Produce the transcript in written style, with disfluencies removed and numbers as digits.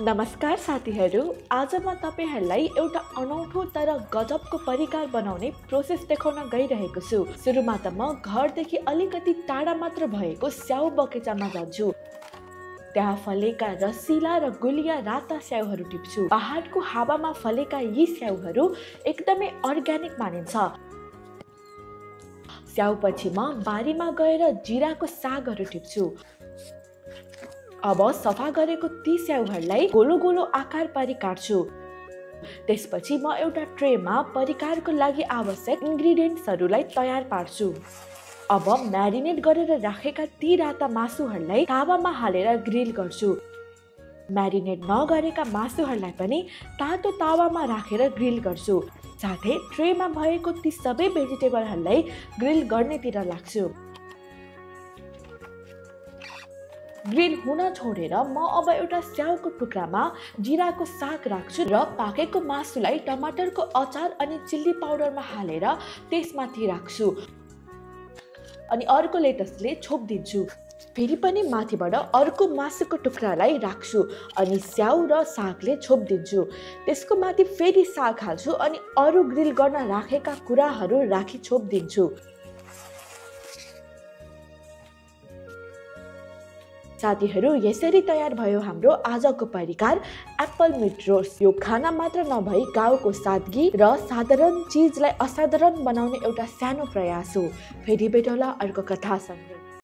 नमस्कार साथीहरू, आज म तपाईहरुलाई एउटा अनौठो तर गजबको परिकार बनाउने प्रोसेस देखाउन गइरहेको छु। सुरुमा त म घरदेखि अलिकति टाढा मात्र भएको स्याउ बगैँचामा जान्छु। त्यहाँ फलेका रसिला र गुलिया राता स्याउहरू टिप्छु। पहाडको हावामा फलेका यी स्याउहरू एकदमै अर्ग्यानिक मानिन्छ। स्याउपछि म बारीमा गएर जिराको सागहरू टिप्छु। अब सफा गरेको ती स्याउहरूलाई गोलो गोलो आकार पारी काट्छु। त्यसपछि म एउटा ट्रेमा परिकारको लागि आवश्यक इन्ग्रेडियन्ट्सहरूलाई तयार पार्छु। अब म्यारिनेट गरेर राखेका ती राता मासुहरूलाई तावामा हालेर ग्रिल गर्छु। म्यारिनेट नगरेका मासुहरूलाई पनि तातो तावामा राखेर ग्रिल गर्छु। साथै ट्रेमा भएको ती सबै भेजिटेबलहरूलाई ग्रिल गर्नेतिर लाग्छु। ग्रिल हुन छोडेर म अब एउटा स्याउको टुक्रामा जिराको साग राख्छु र पाकेको मासुलाई टमाटरको अचार अनि चिल्ली पाउडरमा हालेर त्यसमाथि राख्छु अनि अर्को लेटसले छोपिदिन्छु। फेरि पनि माथिबाट अर्को मासुको टुक्रालाई राख्छु अनि स्याउ र सागले छोपिदिन्छु। त्यसको माथि फेरि साग हाल्छु अनि अरू ग्रिल गर्न राखेका कुराहरू राखी छोपिदिन्छु। साथीहरू, यसरी तयार भयो हाम्रो आजको परिकार एप्पल मिट रोस्ट। यो खाना मात्र नभई गाउँको सादगी र साधारण चीजलाई असाधारण बनाउने एउटा सानो प्रयास हो। फेरि भेटौँला अर्को कथासँगै।